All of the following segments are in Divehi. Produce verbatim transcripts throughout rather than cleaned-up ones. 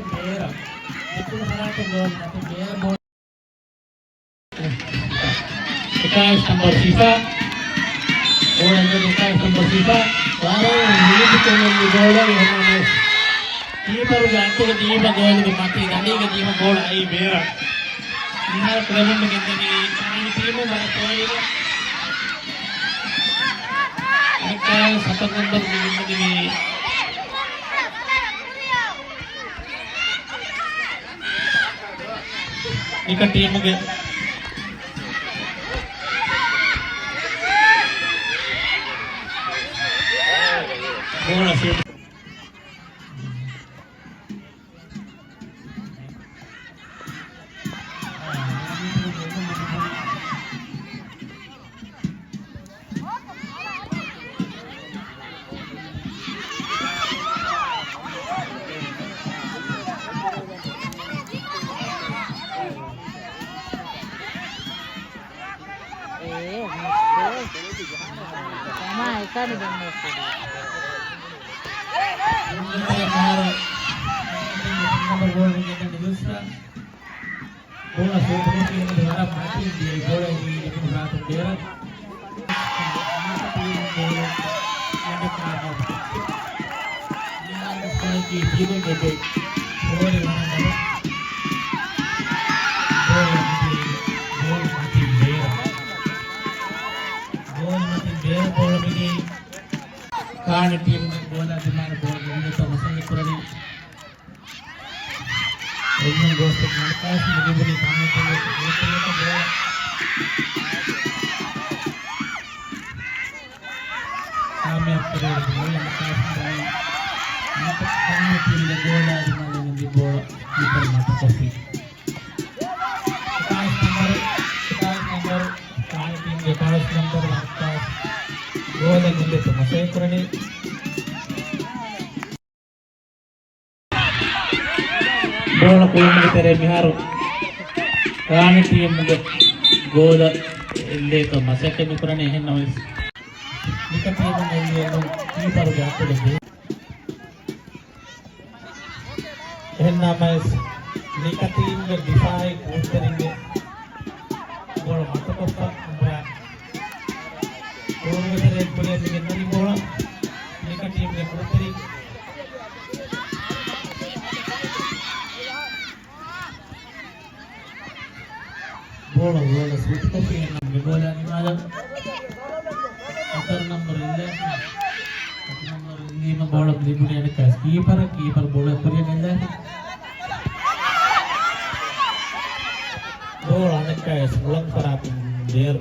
މަތިން ބޭރަށް. ދެކުނު ފަރާތުން ގޯލް މަތިން ބޭރަށް ބޯ-، އެކާވީސް ނަމްބަރު ސީފާ. ގޯލް އެންގޭޖް އެކާވީސް ނަމްބަރު ސީފާ. ވާރޯ ރިލީޒް ކުރުމުން ގޯލަށް އެހެންނަމަވެސް ކީޕަރުގެ އަތުގަ ދީފަ ގޯލުގެ މަތީ ދަނޑީގަ ދީފަ ގޯލް އައީ ބޭރަށް. މިހާރު ކްލަބުން ގެންދަނީ ޓީމު ވަރަށް ކޯއިރު. އެކާވީސް ހަތަރު ނަމްބަރު ގެންދަނީ ނިކަ ޓީމުގެ ބޯޅަ ސީ-، އާ، އެކަނި ދެންނެވި. ނަމްބަރު ގޯލް ގެންދަނީ ޔުސްރާ. ބޯޅަ ސޫޕަރ އެންޑް ވަރަށް މަތިން ދިޔައީ ބޯޅަ ދީ ލިބުނު ރާތުން ބޭރަށް. މިހާރު ސްކޯއަރަކީ ތިރު ގެ ފޯރި ވަރަށް ގަދަ. ބޯޅަ މިދިޔައީ ގޯލް މަތިން ބޭރަށް. ގޯލް މަތިން ބޭރަށް ބޯޅަ މިދިޔައީ. ކާނި ޓީމުގެ ގޯލާ ދިމާލަށް ބޯޅަ ގެންދެވިފަ މަސައްކަތް ކުރަނީ. އެންމެން ގޯސް ޓެކްނިކާސް މި ލިބުނީ ކާނި ޓީމުގެ ގޯލްތެރެއަކަށް ބޯޅަ ކާމިޔާބު ކުރެވުނު މޮޅު އަނެއްކާސް ކާނި ޓީމުގެ ގޯލާ ދިމާލަށް ގެންދިޔަ ބޯޅަ ކީޕަރު މަތަކޮށްފި. އެކާވީސް ނަމްބަރު، އެކާވީސް ނަމްބަރު، ކާނި ޓީމުގެ އެކާވީސް ނަމްބަރު އަނެއްކާސް ގޯލަށް ގެންދެވިފަ މަސައްކަތް ކުރަނީ. ބޯޅަ ކުޅުމުގެ ތެރޭ މިހާރު ކާނި ޓީމުގެ ގޯލަށް އެއްލޭތޯ މަސައްކަތް މި ކުރަނީ. އެހެންނަމަވެސް ނިކަ ޓީމުން އެއްލިޔަމުން ކީޕަރުގެ އަތުގަ ދޭ. އެހެންނަމަވެސް ނިކަ ޓީމުގެ ދިފާއީ ކުޅުންތެރިންގެ ބޯޅަ މަތަކޮށްފަ އުމްރާން ކުޅުމުގެ ތެރޭ ކުރިއަށް މި ގެންދަނީ ބޯޅަ. ނިކަ ޓީމުގެ ކުޅުންތެރިން ބޯޅަ ގޯލަށް ސޫޓުކޮށްފި އެން ނަމްބަރު ގޯލާ ދިމާލަށް. ހަތަރު ނަމްބަރު އެއްލާފި. ހަތަރު ނަމްބަރު އެއްލީމަ ބޯޅަ ލިބުނީ އަނެއްކާސް ކީޕަރަށް. ކީޕަރު ބޯޅަ ކުރިއަށް ގެންދާފި. ބޯޅަ އަނެއްކާވެސް ހުޅަނގު ފަރާތުން ބޭރު.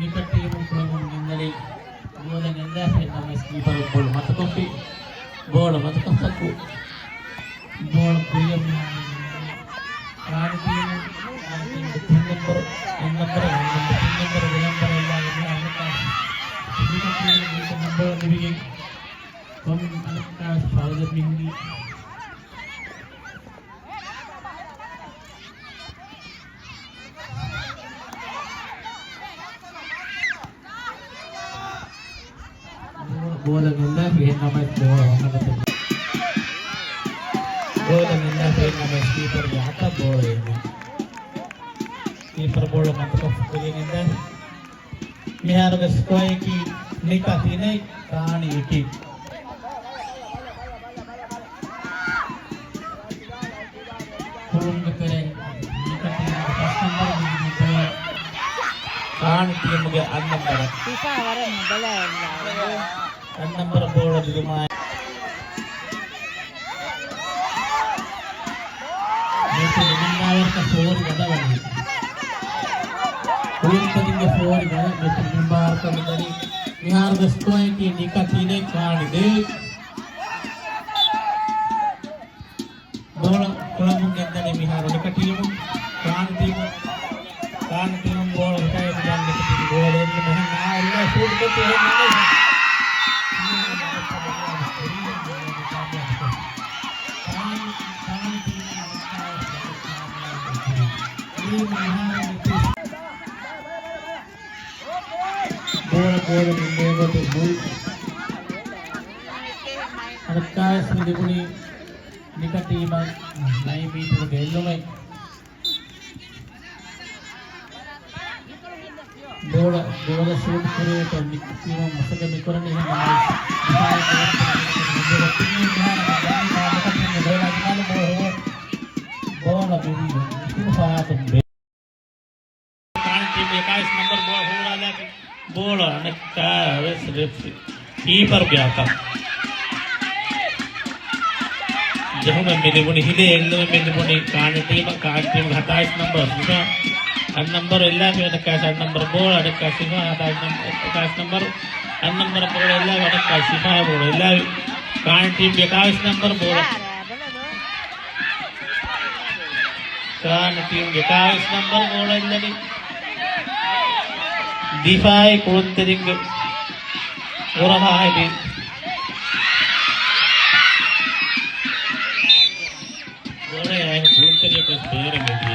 ނިކަ ޓީމު ކުޅަމުން ގެންދަނީ ގޯލަށް ގެންދާފައި ނަމަވެސް ކީޕަރު ބޯޅަ މަތަކޮށްފި. ބޯޅަ މަތަކޮށްފަ ކު ބޯޅަ ކުރިއަށް މިހާރު ކާނި ޓީމު، ކާނި ޓީމު ތިން ނަމްބަރު، އެއް ނަމްބަރު، ވަން ނަމްބަރު، ތިން ނަމްބަރު، ދެ ނަމްބަރު އެއްލާ މިހާރު ނިކަ ޓީމު ނިކަ ނަމްބަރު ލިބިގެން ކޮން އަނެއްކާ ފައުލެއް މިހިނގީ. ބޯ-، ބޯޅަ ގެންދާފި އެހެން ނަމަވެސް ބޯޅަ ވަންނަގަތެއް. ބޯޅަ ގެންދާފި އެހެން ނަމަވެސް ކީޕަރުގެ އަތަށް ބޯޅަ އެއްލުން. ކީޕަރު ބޯޅަ މަތަކޮށް ކުރިޔަށް ގެންދާފި. މިހާރުގެ ސްކޯއަކީ ނިކަ ތިނެއް ކާނި އެކެއް. ކުޅުންގެ ތެރެއިން ނިކަ ޓީމުގެ ފަސް ނަމްބަރު ލިބި ބޯޅަ ކާނި ޓީމުގެ އަށް ނަމްބަރަށް. ފިފާ ވަރަށް ނުބަލާ އެއްލާ. އަށް ނަމްބަރު ބޯޅަ ލިބުމާއި. މެޗު ނިމިންދާވަރަކަށް ފޯރި ގަދަވަނީ. ކުޅުންތެރިންގެ ފޯރި ގަދަ މެޗު ނިމިންދާވަރަކަށް މިދަނީ. މިހާރުގެ ސްކޯއަކީ ނިކަ ތިނެއް ކާނި ދޭއް. ބޯޅަ ކުޅަމުން ގެންދަނީ މިހާރު ނިކަ ޓީމު، ކާނި ޓީމު، ކާނި ޓީމު ބޯޅަ ހިފައި މިދަނީ ނިކަ ޓީމު ގޯލެއް މިހެން އާ އެއްލާ ޝޫޓް ކޮށް އެހެން ނަމަވެސް. ކާނި، ކާނި ޓީމު މިހާރު ނިކަ ބޯޅަ ގޯލު ނިންމޭ ގޮތުން މުޅި އަނެއްކާވެސް މި ލިބުނީ ނިކަ ޓީމަށް ނައިން މީޓަރުގެ އެއްލުމެއް. ބޯޅަ، ބޯޅަ ޝޫޓް ކުރެވޭތޯ ނިކަ ޓީމަށް މަސައްކަތް މި ކުރަނީ އެހެން ނަމަވެސް ދިފާއީ ކުޅުންތެރިން ބޯޅަ މިވީ ފާތުން ބޭ. ކާނި ޓީމް އެކާވީސް ނަމްބަރު ބޯޅަ ހޫރާލާފި. ބޯޅަ އަނެއްކާވެސް ރެފްރީ ކީޕަރުގެ އަތަށް. ޖެހުމެއް މި ލިބުނީ، ހިލޭ އެއްލުމެއް މި ލިބުނީ ކާނި ޓީމަށް، ކާނި ޓީމްގެ ހަތާއިސް ނަމްބަރު ސިފާ. އަށް ނަމްބަރު އެއްލާފި އަނެއްކާވެސް އަށް ނަމްބަރު ބޯޅަ، އަނެއްކާ ސިފާ ހަތާއިސް ނަމް-، އެކާވީސް ނަމްބަރު، އަށް ނަމްބަރަށް ބޯޅަ އެއްލާފި، އަނެއްކާ ސިފާ ބޯޅަ އެއްލާފި. ކާނި ޓީމްގެ އެކާވީސް ނަމްބަރު ބޯޅަ. ކާނި ޓީމްގެ އެކާވީސް ނަމްބަރު ބޯޅަ އެއްލަނީ. ދިފާއީ ކުޅުންތެރިންގެ ހުރަހާ ހެދި. ގޮނޑެ އައި ކުޅުންތެރިޔަކު ބޭރަށް މެދި.